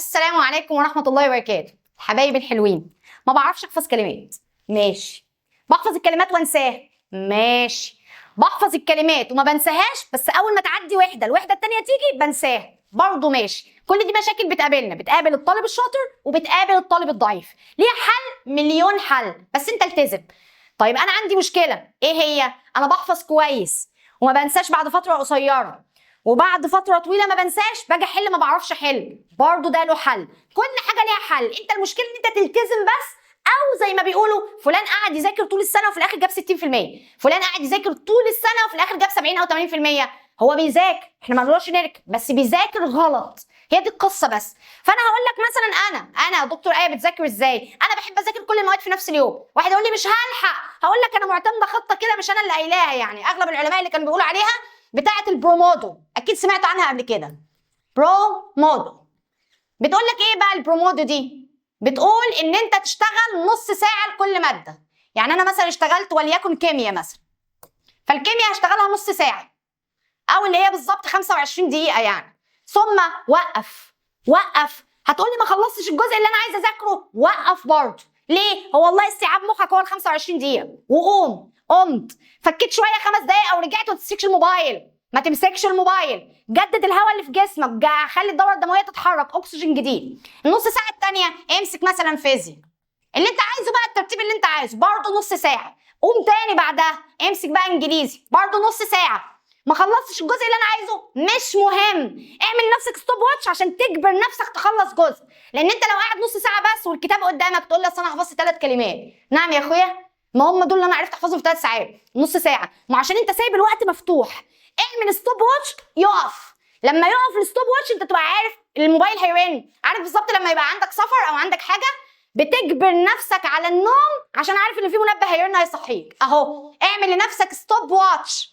السلام عليكم ورحمة الله وبركاته. حبايبي الحلوين، ما بعرفش احفظ كلمات، ماشي. بحفظ الكلمات وانساها، ماشي. بحفظ الكلمات وما بنساهاش، بس اول ما تعدي وحدة الوحدة التانية تيجي بنساها برضه، ماشي. كل دي مشاكل بتقابلنا، بتقابل الطالب الشاطر وبتقابل الطالب الضعيف. ليها حل، مليون حل، بس انت التزم. طيب انا عندي مشكلة، ايه هي؟ انا بحفظ كويس وما بنساش بعد فترة قصيرة، وبعد فترة طويلة ما بنساش، باجي احل ما بعرفش احل، برضه ده له حل. كل حاجة ليها حل، انت المشكلة ان انت تلتزم بس. او زي ما بيقولوا فلان قعد يذاكر طول السنة وفي الاخر جاب 60%، فلان قعد يذاكر طول السنة وفي الاخر جاب 70 او 80%. هو بيذاكر، احنا ما بنقولش نركب، بس بيذاكر غلط، هي دي القصة بس. فانا هقول لك مثلا انا دكتور ايه بتذاكر ازاي؟ انا بحب اذاكر كل المواد في نفس اليوم. واحد يقول لي مش هلحق، هقول لك انا معتمدة خطه كده، مش انا اللي قايلاها، يعني اغلب العلماء اللي كانوا بيقولوا عليها بتاعه البرومودو، اكيد سمعتوا عنها قبل كده. برومودو بتقول لك ايه بقى البرومودو دي؟ بتقول ان انت تشتغل نص ساعة لكل مادة. يعني انا مثلا اشتغلت وليكن كيمياء مثلا، فالكيمياء هشتغلها نص ساعة او اللي هي بالظبط 25 دقيقة يعني. ثم وقف وقف. هتقولي ما خلصتش الجزء اللي انا عايزه اذاكره، وقف برضه. ليه؟ هو والله استيعاب مخك هو ال 25 دقيقة. وقوم، قمت فكيت شوية 5 دقايق او رجعت، وما تمسكش الموبايل، ما تمسكش الموبايل، جدد الهواء اللي في جسمك، خلي الدورة الدموية تتحرك، اكسجين جديد. النص ساعة الثانية امسك مثلا فيزياء، اللي انت عايزه بقى، الترتيب اللي انت عايزه، برضه نص ساعة. قوم تاني بعدها امسك بقى انجليزي، برضه نص ساعة. ما خلصتش الجزء اللي انا عايزه، مش مهم، اعمل نفسك stopwatch عشان تجبر نفسك تخلص جزء. لان انت لو قاعد نص ساعة بس والكتاب قدامك تقول لي اصل انا حفظت 3 كلمات، نعم يا اخويا، ما هم دول اللي انا عرفت احفظهم في 3 ساعات، نص ساعة. ما عشان انت سايب الوقت مفتوح. اعمل stopwatch يقف. لما يقف ال stopwatch انت تبقى عارف الموبايل هيرن، عارف بالظبط لما يبقى عندك سفر او عندك حاجة، بتجبر نفسك على النوم عشان عارف ان في منبه هيرن هيصحيك. اهو اعمل لنفسك stopwatch،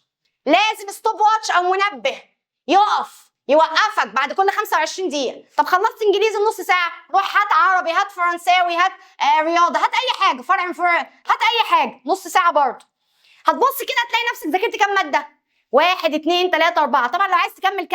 لازم stopwatch او منبه يقف، يوقفك بعد كل 25 دقيقة. طب خلصت انجليزي نص ساعة، روح هات عربي، هات فرنساوي، هات رياضة، هات اي حاجة، فرع من فرع، هات اي حاجة، نص ساعة برضه. هتبص كده هتلاقي نفسك ذاكرت كام مادة؟ 1 2 3 4. طبعا لو عايز تكمل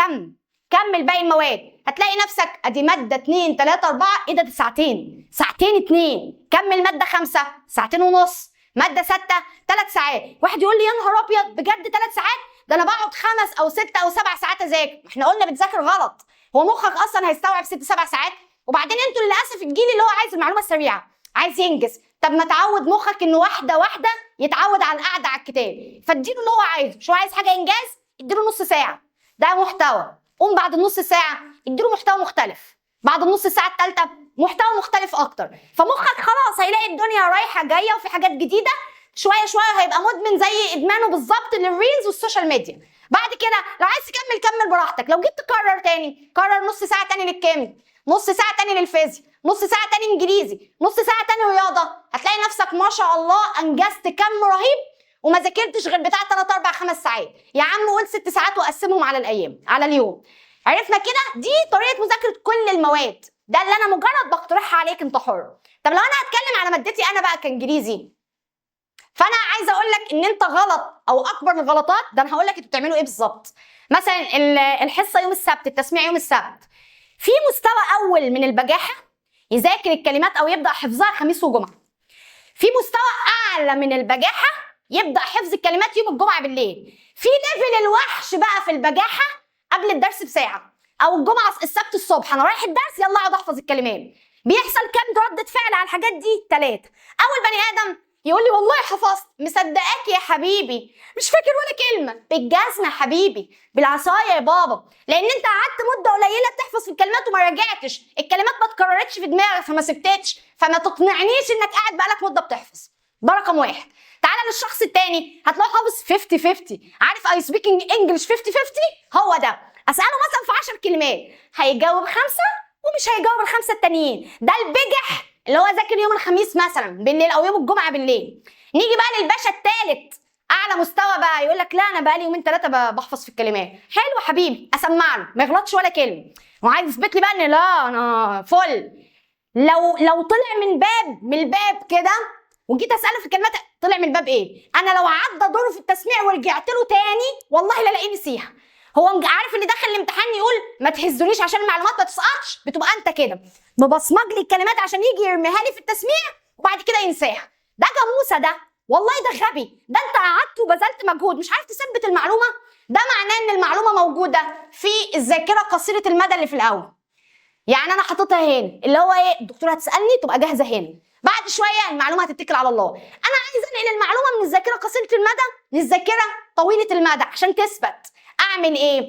كمل باقي المواد، هتلاقي نفسك ادي مادة 2 3 4، ايه ده ساعتين، ساعتين 2، كمل مادة 5 ساعتين ونص، مادة 6 3 ساعات. واحد يقول لي يا نهار ابيض بجد 3 ساعات؟ ده انا بقعد 5 او 6 او 7 ساعات اذاكر. احنا قلنا بتذاكر غلط، هو مخك اصلا هيستوعب 6 7 ساعات؟ وبعدين انتوا للاسف الجيل اللي هو عايز المعلومة السريعة، عايز ينجز. طب ما تعود مخك انه واحدة واحدة يتعود على القعدة على الكتاب، فاديله اللي هو عايزه. مش هو عايز حاجة انجاز؟ اديله نص ساعة ده محتوى، قوم بعد النص ساعة اديله محتوى مختلف، بعد النص ساعة الثالثة محتوى مختلف اكتر. فمخك خلاص هيلاقي الدنيا رايحة جاية وفي حاجات جديدة، شوية شوية هيبقى مدمن زي ادمانه بالظبط لل reels وال social media. بعد كده لو عايز تكمل كمل براحتك، لو جيت تكرر تاني كرر نص ساعة تاني للكيمياء، نص ساعة تاني للفيزياء، نص ساعة تاني انجليزي، نص ساعة تاني رياضة. هتلاقي نفسك ما شاء الله انجزت كم رهيب وما ذاكرتش غير بتاع 3 4 5 ساعات. يا عم قول 6 ساعات وقسمهم على الايام على اليوم. عرفنا كده دي طريقه مذاكرة كل المواد، ده اللي انا مجرد بقترحها عليك، انت حر. طب لو انا هتكلم على مادتي انا بقى كانجليزي، فانا عايزه اقول لك ان انت غلط او اكبر الغلطات، ده انا هقول لك انتوا بتعملوا ايه بالظبط. مثلا الحصة يوم السبت، التسميع يوم السبت، في مستوى اول من البجاحة يذاكر الكلمات او يبدا حفظها خميس وجمعه، في مستوى اعلى من البجاحة يبدا حفظ الكلمات يوم الجمعة بالليل، في level الوحش بقى في البجاحة قبل الدرس بساعة او الجمعة السبت الصبح انا رايح الدرس يلا اقعد احفظ الكلمات. بيحصل كام ردة فعل على الحاجات دي؟ 3. اول بني ادم يقول لي والله حفظت، مصدقاك يا حبيبي، مش فاكر ولا كلمة، بالجزمه يا حبيبي، بالعصايه يا بابا، لان انت قعدت مده قليله بتحفظ في الكلمات وما راجعتش، الكلمات ما اتكررتش في دماغك فما سبتتش، فما تقنعنيش انك قاعد بقالك مده بتحفظ. ده رقم 1. تعالى للشخص الثاني هتلاقيه حافظ 50-50، عارف I speaking English 50-50، هو ده. اساله مثلا في 10 كلمات هيجاوب 5 ومش هيجاوب ال5 التانيين. ده البجح اللي هو ذاكر يوم الخميس مثلا بالليل او يوم الجمعة بالليل. نيجي بقى للباشا الثالث اعلى مستوى بقى، يقول لك لا انا بقى لي يومين 3 بحفظ في الكلمات. حلو حبيبي، اسمع له ما يغلطش ولا كلمة، وعايز يثبت لي بقى ان لا انا فل. لو طلع من باب من الباب كده وجيت اساله في الكلمات طلع من الباب ايه؟ انا لو عدى دوره في التسميع ورجعت له تاني والله لا الاقيه نسيها. هو عارف اللي دخل الامتحان يقول ما تهزونيش عشان المعلومات ما تسقطش، بتبقى انت كده مبصمج لي الكلمات عشان يجي يرميها لي في التسميع وبعد كده ينساها. ده جاموسه ده، والله ده غبي، ده انت قعدت وبذلت مجهود مش عارف تثبت المعلومة. ده معناه ان المعلومة موجودة في الذاكرة قصيرة المدى اللي في الاول. يعني انا حاططها هنا، اللي هو ايه، الدكتورة هتسالني تبقى جاهزة هنا، بعد شوية المعلومة هتتكل على الله. انا عايز انقل المعلومة من الذاكرة قصيرة المدى للذاكرة طويلة المدى عشان تثبت. اعمل ايه؟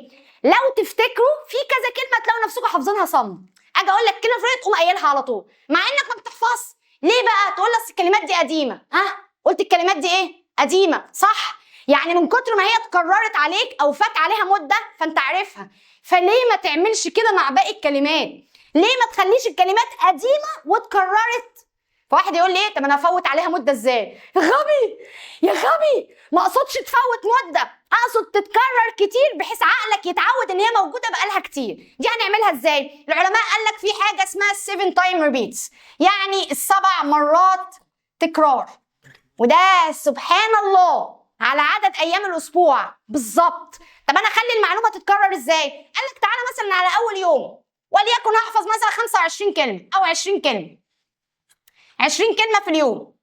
لو تفتكروا في كذا كلمة تلاقوا نفسكم حافظينها صم، اجي اقول لك كلمة فلانيه تقوم قايلها على طول مع انك ما بتحفظش. ليه بقى؟ تقول لي اصل الكلمات دي قديمة. ها، قلت الكلمات دي ايه؟ قديمة، صح؟ يعني من كتر ما هي اتكررت عليك او فات عليها مده فانت عارفها. فليه ما تعملش كده مع باقي الكلمات؟ ليه ما تخليش الكلمات قديمة واتكررت؟ فواحد يقول لي ايه، طب انا افوت عليها مده ازاي؟ غبي يا غبي، ما اقصدش تفوت مده، اقصد تتكرر كتير بحيث عقلك يتعود ان هي موجودة بقالها كتير. دي هنعملها ازاي؟ العلماء قال لك في حاجة اسمها 7 time repeats، يعني ال7 مرات تكرار، وده سبحان الله على عدد ايام الاسبوع بالظبط. طب انا اخلي المعلومة تتكرر ازاي؟ قال لك تعالى مثلا على اول يوم، وليكن هحفظ مثلا 25 كلمة او 20 كلمة، 20 كلمة في اليوم.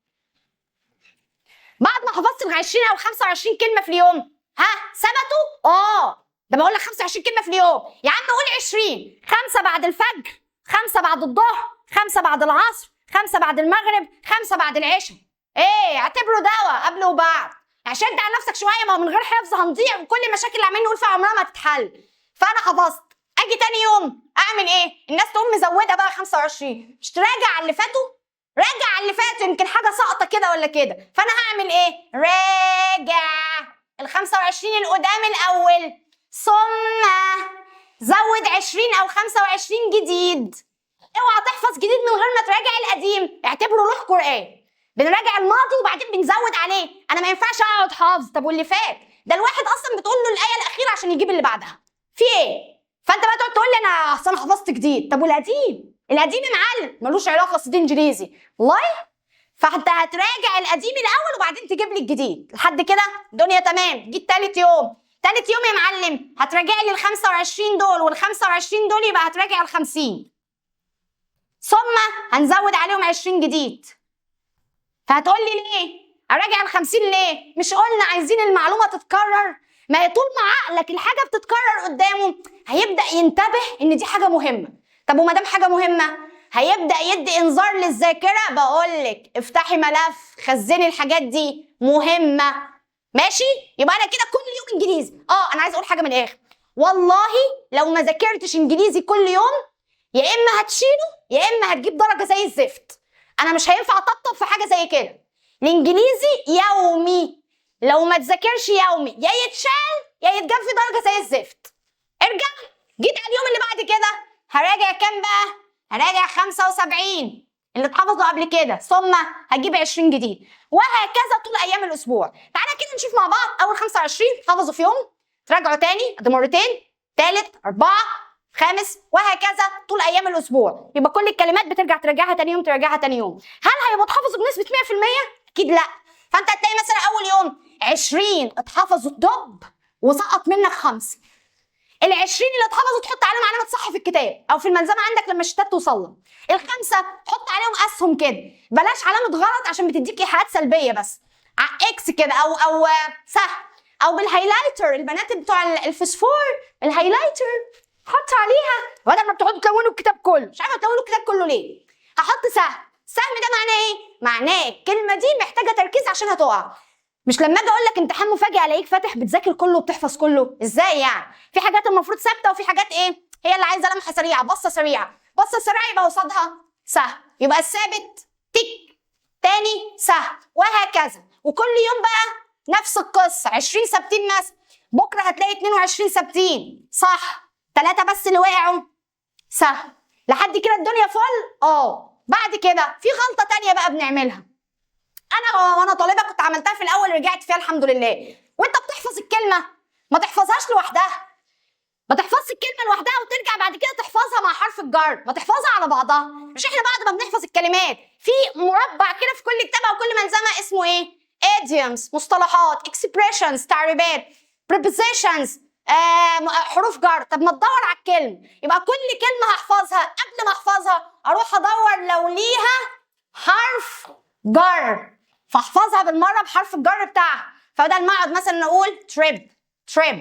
بعد ما حفظت ال 20 او 25 كلمة في اليوم، ها ثبتوا؟ ده بقول لك 25 كلمة في اليوم، يا عم قول 20، 5 بعد الفجر، 5 بعد الظهر، 5 بعد العصر، 5 بعد المغرب، 5 بعد العشاء. ايه، اعتبره دواء قبل وبعد، عشان شد على نفسك شوية، ما هو من غير حفظ هنضيع وكل المشاكل اللي عمالين نقول فيها عمرها ما تتحل. فانا حفظت، اجي تاني يوم اعمل ايه؟ الناس تقوم مزوده بقى 25، مش تراجع على اللي فاتوا؟ راجع على اللي فاتوا، يمكن حاجة ساقطه كده ولا كده. فانا هعمل ايه؟ راجع ال 25 القدام الاول، ثم زود 20 او 25 جديد. اوعى تحفظ جديد من غير ما تراجع القديم، اعتبره روح قران، بنراجع الماضي وبعدين بنزود عليه. انا ما ينفعش اقعد حافظ، طب واللي فات ده؟ الواحد اصلا بتقول له الايه الاخيرة عشان يجيب اللي بعدها، في ايه؟ فانت بقى تقعد تقول لي انا اصل انا حفظت جديد، طب والقديم؟ القديم يا معلم ملوش علاقة، اصل دي انجليزي والله. فانت هتراجع القديم الاول وبعدين تجيب لي الجديد. لحد كده الدنيا تمام. جيت تالت يوم، تالت يوم يا معلم هتراجع لي ال 25 دول وال 25 دول، يبقى هتراجع ال 50، ثم هنزود عليهم 20 جديد. فهتقول لي ليه؟ اراجع ال 50 ليه؟ مش قلنا عايزين المعلومة تتكرر؟ ما هي طول ما عقلك الحاجة بتتكرر قدامه هيبدا ينتبه ان دي حاجة مهمة. طب وما دام حاجة مهمة هيبدا يدي انذار للذاكرة، بقول لك افتحي ملف خزني الحاجات دي مهمة. ماشي؟ يبقى انا كده كل يوم انجليزي. انا عايز اقول حاجة من الاخر، والله لو ما ذاكرتش انجليزي كل يوم يا اما هتشيله يا اما هتجيب درجه زي الزفت. انا مش هينفع اطبطب في حاجة زي كده. الانجليزي يومي، لو ما تذاكرش يومي يا يتشال يا يتجاب في درجه زي الزفت. ارجع جيت على اليوم اللي بعد كده هراجع كام بقى؟ هراجع 75 اللي اتحفظوا قبل كده، ثم هجيب 20 جديد، وهكذا طول ايام الاسبوع. تعالى كده نشوف مع بعض. اول 25 حفظوا في يوم، تراجعوا تاني، ادي مرتين، تالت، اربعة، خامس، وهكذا طول ايام الاسبوع. يبقى كل الكلمات بترجع تراجعها تاني يوم، تراجعها تاني يوم. هل هيبقوا اتحفظوا بنسبة 100%؟ اكيد لا. فانت هتلاقي مثلا اول يوم 20 اتحفظوا دب وسقط منك 5. ال 20 اللي اتحفظوا تحط عليهم علامة صح في الكتاب او في الملزمه عندك لما الشتات توصل لك. ال5 حط عليهم اسهم كده، بلاش علامة غلط عشان بتديك ايحاءات سلبية، بس X كده او سهم او بال highlighter. البنات بتوع الفسفور ال highlighter حط عليها، بدل ما بتقعدوا تلونوا الكتاب كله، مش عارفه تلونوا الكتاب كله ليه. هحط سهم. السهم ده معناه ايه؟ معناه الكلمة دي محتاجه تركيز عشان هتقع. مش لما اجي اقول لك امتحان مفاجئ الاقيك فاتح بتذاكر كله وبتحفظ كله، ازاي يعني؟ في حاجات المفروض ثابتة وفي حاجات ايه؟ هي اللي عايزه لمحه سريعة، بصة سريعة، بصة سريعة يبقى قصادها سهم، يبقى الثابت تك، تاني سهم، وهكذا. وكل يوم بقى نفس القصة، 20 ثابتين مثلا، بكره هتلاقي 22 ثابتين صح، 3 بس اللي وقعوا سهم. لحد كده الدنيا فل. بعد كده في غلطه تانية بقى بنعملها، انا وانا طالبه كنت عملتها في الاول ورجعت فيها الحمد لله. وانت بتحفظ الكلمة ما تحفظهاش لوحدها، ما تحفظش الكلمة لوحدها وترجع بعد كده تحفظها مع حرف الجر، ما تحفظها على بعضها. مش احنا بعد ما بنحفظ الكلمات في مربع كده في كل كتاب او كل ملزمة اسمه ايه؟ idioms، مصطلحات، expressions، تعريبات، prepositions، حروف جر. طب ما تدور على الكلمة، يبقى كل كلمة هحفظها قبل ما احفظها اروح ادور لو ليها حرف جر، فاحفظها بالمرة بحرف الجر بتاعها. فبدل ما اقعد مثلا اقول trip trip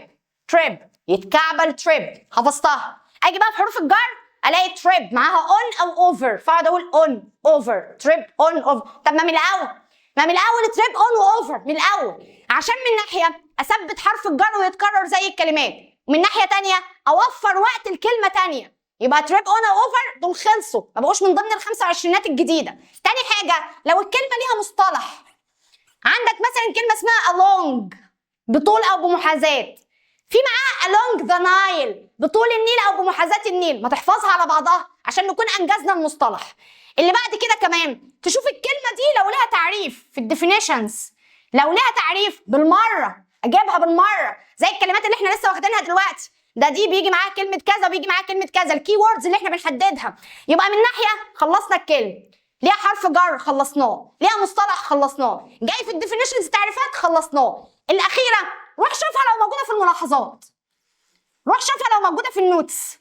trip يتكعبل trip، حفظتها. اجي بقى في حروف الجر الاقي trip معاها on او over، فاقعد اقول on over trip on over. طب ما من الاول، ما من الاول trip on و over من الاول، عشان من ناحية اثبت حرف الجر ويتكرر زي الكلمات، ومن ناحية تانية اوفر وقت الكلمة تانية. يبقى trip on او over دول خلصوا، ما بقوش من ضمن ال 25 الجديدة. تاني حاجة لو الكلمة ليها مصطلح، عندك مثلا كلمة اسمها along بطول او بمحاذاه، في معاها along the Nile بطول النيل او بمحاذاه النيل، ما تحفظها على بعضها عشان نكون انجزنا المصطلح. اللي بعد كده كمان تشوف الكلمة دي لو لها تعريف في ال definitions، لو لها تعريف بالمرة اجيبها بالمرة، زي الكلمات اللي احنا لسه واخدينها دلوقتي، ده دي بيجي معاها كلمة كذا وبيجي معاها كلمة كذا، ال key words اللي احنا بنحددها. يبقى من ناحية خلصنا الكلمة، ليها حرف جر خلصناه، ليها مصطلح خلصناه، جاي في ال definitions تعريفات خلصناه. الاخيرة روح شوفها لو موجودة في الملاحظات، روح شوفها لو موجودة في ال notes،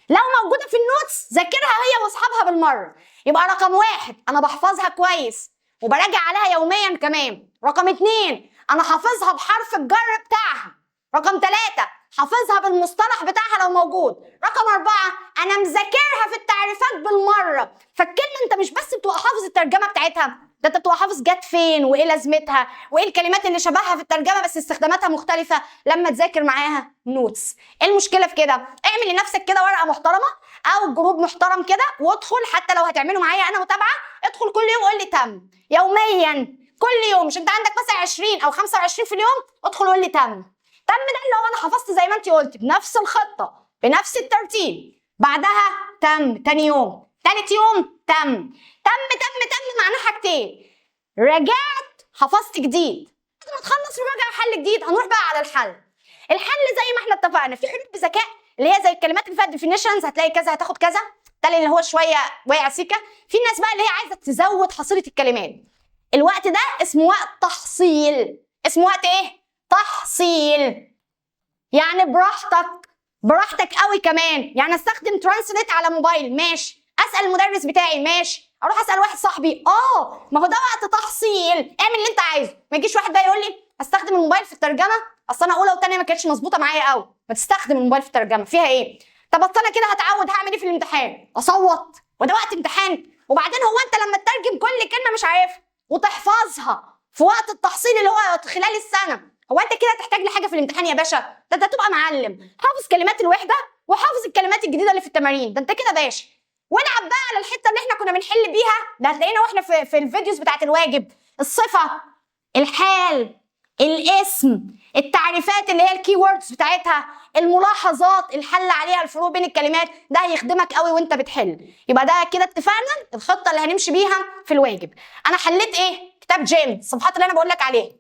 لو موجودة في ال notes ذاكرها هي واصحابها بالمرة. يبقى رقم واحد انا بحفظها كويس وبراجع عليها يوميا كمان. رقم اتنين انا حافظها بحرف الجر بتاعها. رقم ثلاثة حافظها بالمصطلح بتاعها لو موجود. رقم أربعة أنا مذاكرها في التعريفات بالمرة. فالكلمة أنت مش بس بتبقى حافظ الترجمة بتاعتها، ده أنت بتبقى حافظ جت فين وإيه لازمتها وإيه الكلمات اللي شبهها في الترجمة بس استخداماتها مختلفة لما تذاكر معاها notes. إيه المشكلة في كده؟ اعمل لنفسك كده ورقة محترمة أو group محترم كده وادخل، حتى لو هتعمله معايا أنا متابعة، ادخل كل يوم قول لي تم يوميا كل يوم. مش انت عندك مثلا 20 او 25 في اليوم، ادخل قول لي تم. تم ده اللي هو انا حفظت زي ما انت قلت بنفس الخطة بنفس الترتيب، بعدها تم تاني يوم، تالت يوم تم تم تم تم. معناه حاجتين، رجعت حفظت جديد، بعد ما تخلص مراجعه حل جديد. هنروح بقى على الحل. الحل زي ما احنا اتفقنا في حلول بذكاء اللي هي زي الكلمات اللي فيها definitions، هتلاقي كذا هتاخد كذا، ده اللي هو شوية واقع سيكه. في ناس بقى اللي هي عايزه تزود حصيله الكلمات، الوقت ده اسمه وقت تحصيل. اسمه وقت ايه؟ تحصيل. يعني براحتك، براحتك قوي كمان. يعني استخدم translate على موبايل ماشي، اسال المدرس بتاعي ماشي، اروح اسال واحد صاحبي، ما هو ده وقت تحصيل، اعمل اللي انت عايزه. ما يجيش واحد بقى يقول لي استخدم الموبايل في الترجمة، اصل انا اولى وثانيه ما كانتش مظبوطة معايا قوي. ما تستخدم الموبايل في الترجمة فيها ايه؟ طب اصل انا كده هتعود، هعمل ايه في الامتحان؟ اصوت؟ وده وقت امتحان؟ وبعدين هو انت لما تترجم كل كلمة مش عارفها وتحفظها في وقت التحصيل اللي هو خلال السنة، هو انت كده هتحتاج لحاجة في الامتحان يا باشا؟ ده انت هتبقى معلم، حافظ كلمات الوحدة وحافظ الكلمات الجديدة اللي في التمارين، ده انت كده باشا. والعب بقى على الحتة اللي احنا كنا بنحل بيها، ده هتلاقينا واحنا في ال videos بتاعت الواجب، الصفة، الحال، الاسم، التعريفات اللي هي ال key words بتاعتها، الملاحظات، الحل عليها، الفروق بين الكلمات، ده هيخدمك قوي وانت بتحل. يبقى ده كده اتفقنا الخطة اللي هنمشي بيها في الواجب. انا حليت ايه؟ كتاب جيم، الصفحات اللي انا بقول لك عليها،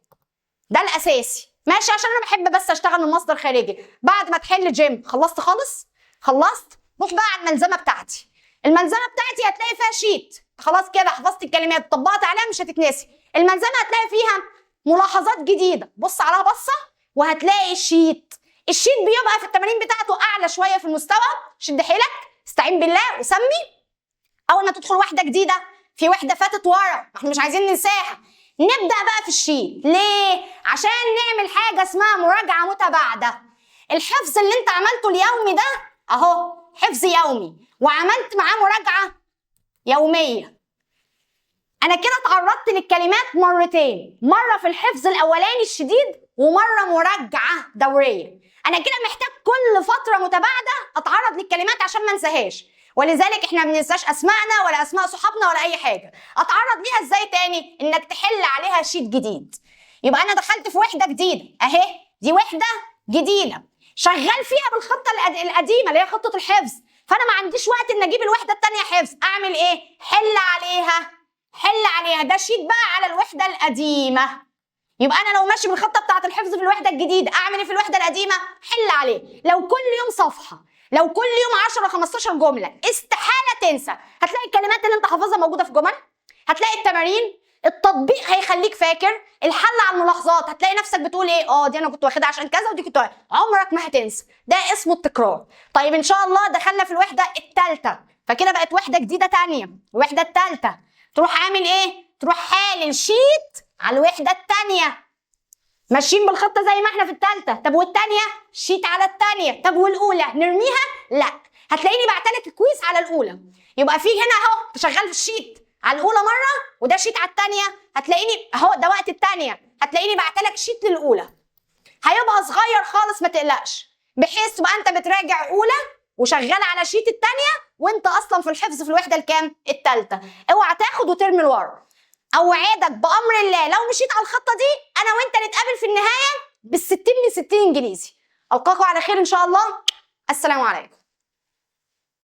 ده الاساسي ماشي، عشان انا بحب بس اشتغل من مصدر خارجي. بعد ما تحل جيم خلصت خالص، خلصت، روح بقى على الملزمه بتاعتي. الملزمه بتاعتي هتلاقي فيها sheet، خلاص كده حفظت الكلمات طبقت عليها مش هتتنسي. الملزمه هتلاقي فيها ملاحظات جديدة، بص عليها بصة، وهتلاقي sheet. ال sheet بيبقى في التمارين بتاعته اعلى شوية في المستوى، شد حيلك، استعين بالله وسمي. اول ما تدخل واحدة جديدة، في وحده فاتت ورا احنا مش عايزين ننساها، نبدا بقى في ال sheet. ليه؟ عشان نعمل حاجة اسمها مراجعه متباعدة. الحفظ اللي انت عملته اليومي ده اهو حفظ يومي، وعملت معاه مراجعه يومية. انا كده اتعرضت للكلمات مرتين، مرة في الحفظ الاولاني الشديد ومرة مراجعه دورية. انا كده محتاج كل فترة متباعدة اتعرض للكلمات عشان ما انساهاش، ولذلك احنا ما بننساش اسمائنا ولا اسماء صحابنا ولا اي حاجة. اتعرض ليها ازاي تاني؟ انك تحل عليها sheet جديد. يبقى انا دخلت في وحده جديدة اهي، دي وحده جديدة شغال فيها بالخطة القديمة اللي هي خطه الحفظ، فانا ما عنديش وقت ان اجيب الوحدة الثانية حفظ. اعمل ايه؟ حل عليها، حل عليها. ده sheet بقى على الوحدة القديمة. يبقى انا لو ماشي بالخطة بتاعه الحفظ في الوحدة الجديدة، اعمل ايه في الوحدة القديمة؟ حل عليه. لو كل يوم صفحة، لو كل يوم 10 15 جملة، استحالة تنسى. هتلاقي الكلمات اللي انت حافظها موجودة في جمل، هتلاقي التمارين، التطبيق هيخليك فاكر، الحل على الملاحظات هتلاقي نفسك بتقول ايه، دي انا كنت واخدها عشان كذا ودي كنت واخدها. عمرك ما هتنسى، ده اسمه التكرار. طيب ان شاء الله دخلنا في الوحدة الثالثة، فكده بقت وحده جديدة ثانية، الوحدة الثالثة تروح عامل ايه؟ تروح حالل sheet على الوحدة الثانية. ماشيين بالخطة زي ما احنا في الثالثة. طب والثانية؟ sheet على الثانية. طب والاولى نرميها؟ لا، هتلاقيني بعتلك ال quiz على الاولى. يبقى في هنا اهو شغال في ال sheet على الاولى مرة، وده sheet على الثانية، هتلاقيني اهو ده وقت الثانية، هتلاقيني بعتلك sheet للاولى. هيبقى صغير خالص ما تقلقش، بحيث تبقى انت بتراجع اولى وشغال على sheet الثانية وانت اصلا في الحفظ في الوحدة الكام؟ الثالثة. اوعى تاخد وترمي لورا. اوعدك بامر الله لو مشيت على الخطة دي انا وانت نتقابل في النهاية بال60 من 60 انجليزي. القاكم على خير ان شاء الله. السلام عليكم.